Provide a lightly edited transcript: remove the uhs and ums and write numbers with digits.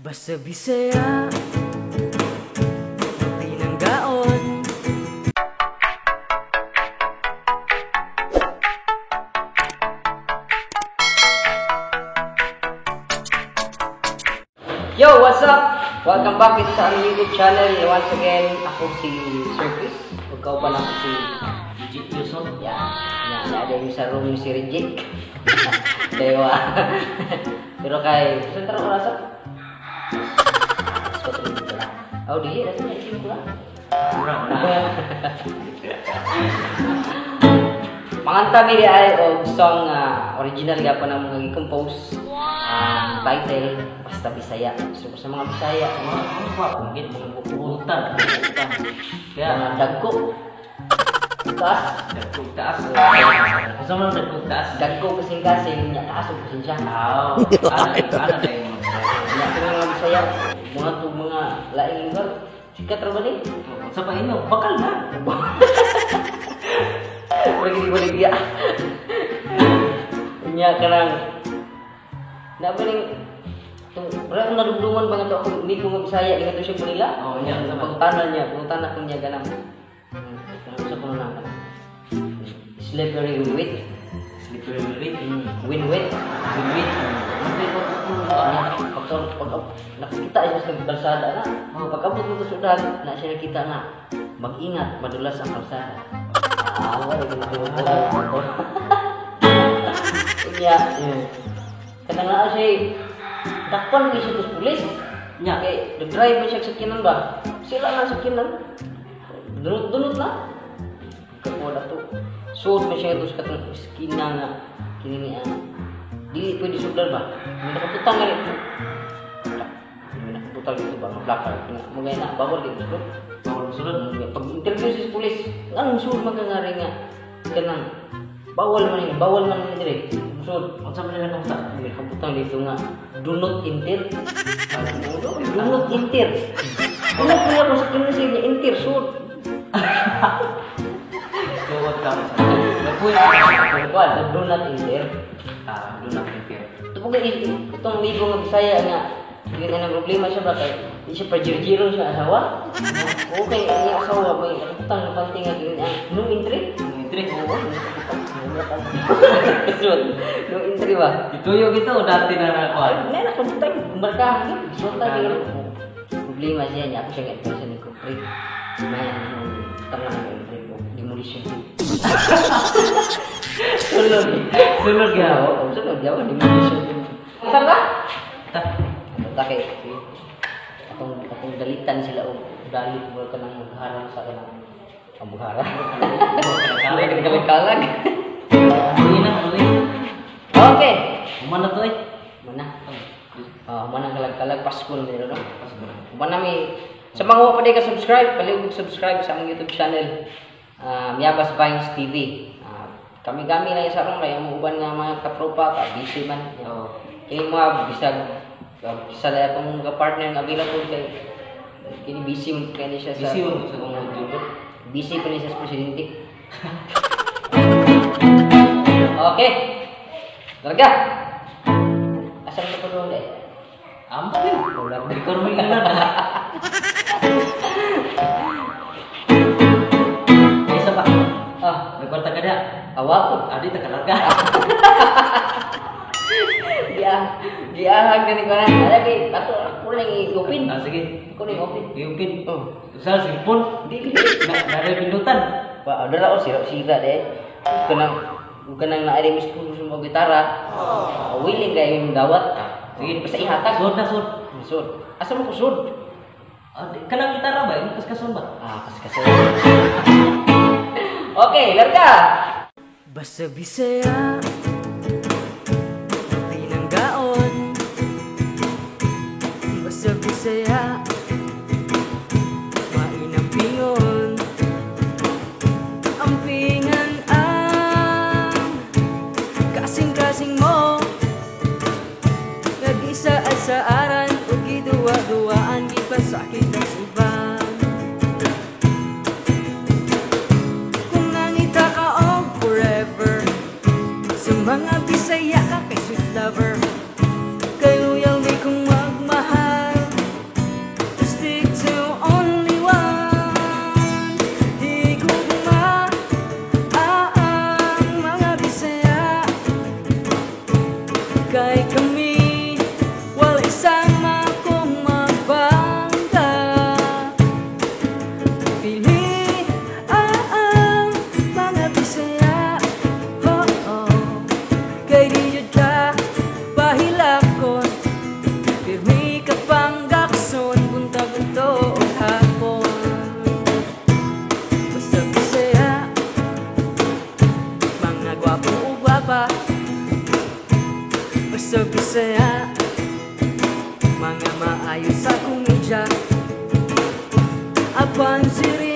Basta Bisaya, Pinanggaon. Yo, what's up? Welcome back dito sa aming YouTube channel. Once again, ako si Sir Chris. Ikaw pa lang si Legit Yusuf. Yeah. Yeah, ada yung sa room si Rejik. Dewa. Pero kay, saan tara oras? Alas 4 na. Oh, dili, dati na 5 lang. Kurang na. Manganta mi di ay og song nga original gyapon ang mga gi-compose. Ang title Basta Bisaya. So sa mga Bisaya, Mga mga gid mga bukutan. Kaya mga dagko. Taas. Dagkog taas. Unsa man dagkog taas? Dagko kasing-kasing, nya taas og pasensya. Aw, ana ana tayo. Nya kini mga Bisaya, mga tug mga laing lugar. Sikat ra ba ni? Unsa pa inyo? Bakal na. Lagi di balik dia. Nya kanang na ba ning tung wala akong nadumduman ba nga to ako hindi ko nga Bisaya ingat to siya Manila. Oo, nya, unsa man? Pangutana niya, pangutana ko niya ganang. Kanang usa ko na kanang. Slippery win wit. Slippery wit. Win wit. Win wit. Unsa ko Pag pag nakakita siya sa kalsada na. Oh. Pag abot mo sa sudan, na siya nakita nga mag-ingat, madulas ang kalsada. Ah, wala ko na. Iya. Kanang naa siya, dakpan gyud siya sa pulis. Nya. Kay nag-drive man siya sa sakyanan ba? Sila na sa sakyanan. Dunot-dunot na. Kakuha na to. Suod man siya ito sa katong iskina nga kini niya. Dili pwede sudlan ba? May nakabutang nga rin. May nakabutang dito ba? Mga placard. Mga na, bawal dito sulod. Bawal sulod. Pag interview sa pulis, anong sulod man ka nga rin nga? Kanang, bawal man yun, bawal man yun dire. Sulod. Unsa man nila kamusta? May nakabutang dito nga, do not enter. Do not enter. Ano kuya kung sa kinasi niya, enter, sulod. Tuwad ka sa. Napuy. Wala, do not enter. Ah, do not enter. Ito po kay itong amigo nga Bisaya nga yun ang problema siya ba kay di siya pajirjiro siya asawa. Okay, ang asawa may nakabutang na panty nga yun ang no entry. No entry. Oo, sulod. No entry ba? Ituyo gito dati na nakuan. Ay, nakabutang markahan yun. Sultan yun. Problema siya niya. Ako siya nga advice ni ko, pre. May tanga ng entry ko. Demolition. Sulod. Sulod gyud. Oo, sulod gyud. Demolition. Saan ba? Ta. Ta kay atong atong dalitan sila og dalit mo ka nang magharang sa kanang ang magharang. Kalag Kalag kalag. Uwi na, uwi. Okay. Human na to eh. Mana? Ah, mana kalag-kalag Pasko na meron, no? Pasko na. Mana mi sa mga wa pa di ka subscribe, palihog subscribe sa among YouTube channel. Miyabas Vines TV. Kami-kami na sa ron kay ang uban nga mga katropa ka busy man. Oo. Kini mga bisag sa lahat akong mga partner nga available kay kini busy man kay ni siya sa Busy man sa kong YouTube. Busy pa ni siya sa presidente. Okay. Larga. Asa man ko doon eh? Ampun. Record mo yung ilan. Isa pa. Ah, May kwarta ka na. Awa ko. Adi, taga-larga. Dia diahag gani ko na. Ala kay ato ako lang i-open. Ah, sige. Ako lang i-open. I-open. Oh. Sa cellphone. Dili. Na, nare pindutan. Pa, adara o sira sira de. Kanang kanang naari mis ko sa mga gitara. Oh. Willing kay yung dawat. Sige. Basta ihatag. Sud na, sud. Sud. Asa mo ko sud? Ah, kanang gitara ba? Yung kaskason ba? Ah, kaskason. Okay, larga. Basta Bisaya, Pinanggaon. Basta Bisaya, Mainampingon. Ampingan ang kasing-kasing mo. Nag-isa at sa aran o giduwa-duwaan, gipasakit ang uban. Kung nangita ka og forever, sa mga Bisaya ka kay sweet lover. Kay loyal di kong magmahal. Maayo sa komedya. Apan seryoso.